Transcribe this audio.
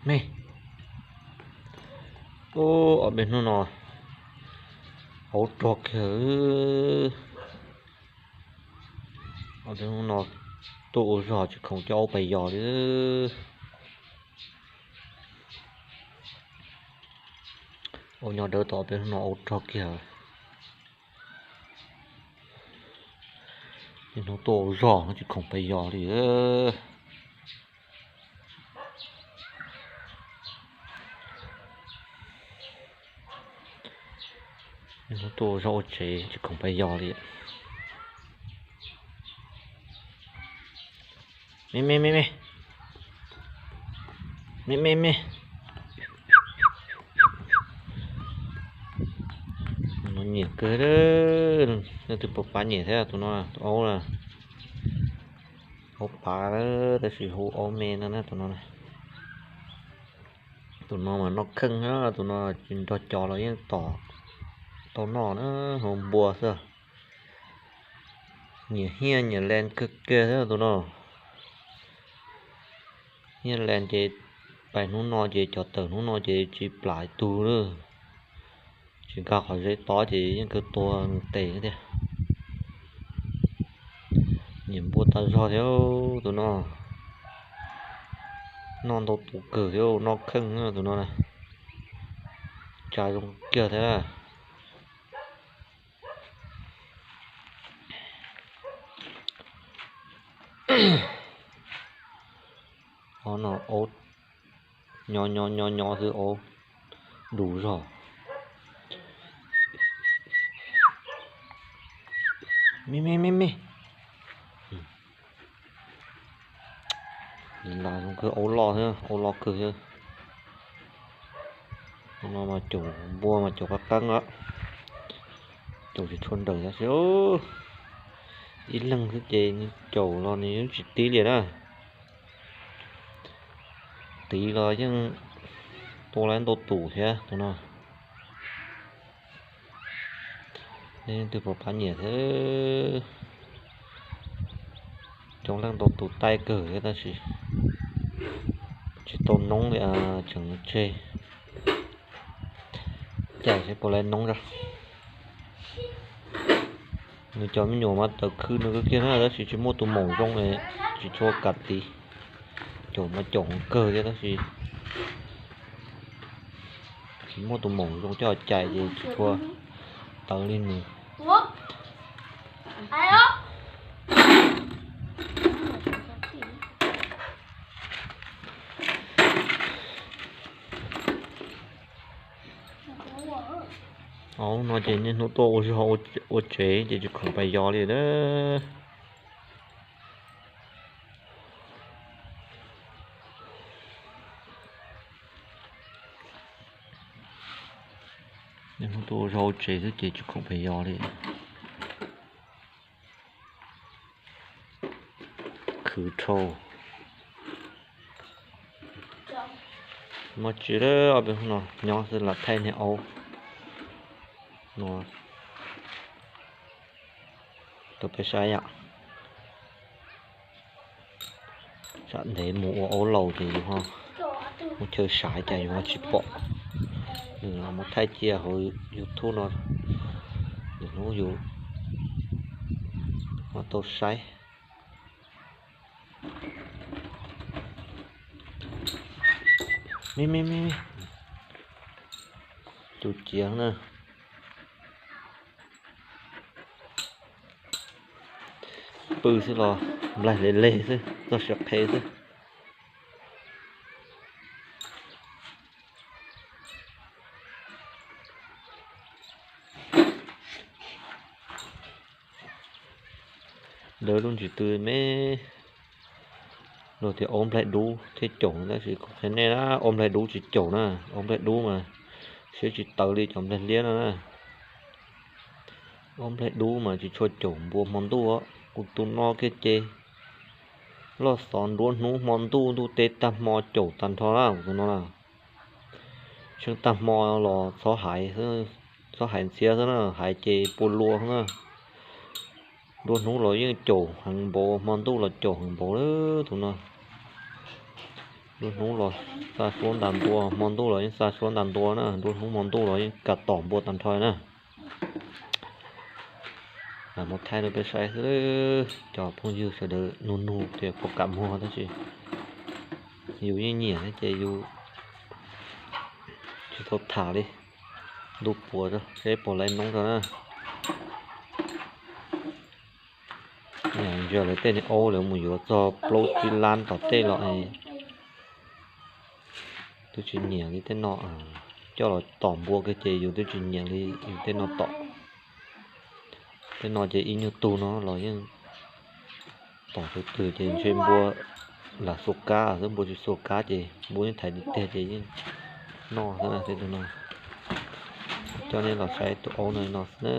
Me, ob peb hnub no aub rog kiag. Ob peb hnub no tuaj ua zog tsis khoom coj aub pais yos li. Aub nyob dawb tom ob peb hnub no aub rog kiag. Niaj hnub tuaj ua zog tsis khoom pais yos li. Niaj hnub tuaj ua zog ua tsev tsis khoom pais yos li. Me me me me, me me me. No nyiam kawg, leej twg puas pab nyiam thiab tus no, tus aub na. Aub pav, tab sis hu aub me no na tus no. Tus no mas noj kheej, tus no tsis nrog cov los yeej tom tau noj na, hu npua xwb. Nyiam hiaj nyiam lees kawg kiag thiab tus no. Hiaj lees ces pais hnub no ces cov tawm hnub no ces tsis plam ib tug lawm. Tsis nkag qhov zeb tob ces yeej kawg tuag tes thiab. Nyiam npua tas zog thiab tus no. Noj ntau tus kawg thiab, noj kheej tus no. Tsa zoo kiag thiab. Ob no aub nyob nyob nyob nyob xwb, aub du zog. Me me me me. Ntas zoo kawg, aub loj thiab, aub loj kawg thiab. No mas caum npua mas caum qab qeeb lawm. Caum tsis tshua nrawm tab sis ib leeg xwb ces nws caum los nws yeej tsis tiv li na. Tiv los yeej tua lawm ntau tus thiab tus no. Leej twg puas pab nyiam thiab. Coob leej ntau tus taij kawg thiab tab sis tsis tau noob li, tseem tseg. Caij seb puas laiv noob. Nws cov me nyuam mas tawv khw nws kawg kiag na tab sis tsis muaj tus maum zoo, tsis tshua kam tiv. Caum mas caum kawg thiab tab sis tsis muaj tus maum zoo coj cais ces tsis tshua tawv li nws. Aub no ces niaj hnub tuaj ua zog ua tsev ces tsis khoom pais yos li na. Niaj hnub tuaj ua zog ua tsev xwb ces tsis khoom pais yos li. Khwv dhau. Muaj tsis lawm, ob peb hnub no nyob xwb lam thaij niag aub no rau peb saib yom. Tsam ntev mus ua aub laus ces yus ho muab chaw saiv cas yus ho tsis pom. Nws los mus thaij cia hauv YouTube no, lwm hnub yus ho tau saib. Me me me, tus ciav na. Pw xwb los nplaig leg leg xwb, txog siav qhe xwb. Lawv lub ntsis twg me luag tias aub nplaig dub thiab caum, tab sis kuv qhia nej na, aub nplaig dub tsis caum na, aub nplaig dub mas siab tsis tawv li cov nplaig liab no na. Aub nplaig dub mas tsis tshua caum npua hmo ntuj. Kuv tus no kiag ces loj xov nruab hnub hmo ntuj, ntuj teb tag hmo caum tag nrho na kuv tus no na. Tsheej tag hmo los txhob hais, txhob hais ntxhiab xwb na, hais ces pua lua na. Nruab hnub los yeej caum heev npaum, hmo ntuj los caum heev npaum lawm tus no. Nruab hnub los xa suab ntas ntua, hmo ntuj los yeej xa suab ntas ntua na, nruab hnub hmo ntuj los yeej kam tom npua tag nrho na. Lam muab thaij rau peb saib xwb, cov phooj ywg sawv daws nug nug tias puas kam muag tab sis yus yeej nyiam thiab ces yus tsis tau tham li. Ntuj puas seb puas laib noob tso na. Ntsia lawv tej niag aub lawv mus yuav txog plaub tsib lab tom tej los twb tsis nyiam li tej no. Coj los tom npua kiag ces yus twb tsis nyiam li yus tej no tom. Tej no ces ib nyuag tug no los yeej tom tus twg ces ntshe npua lam xuas kab xwb, npua tsis xuas kab ces npua yeej thaiv tiag tiag ces yeej noj xwb na tej no. Coj nej los saib tus aub no no xwb na.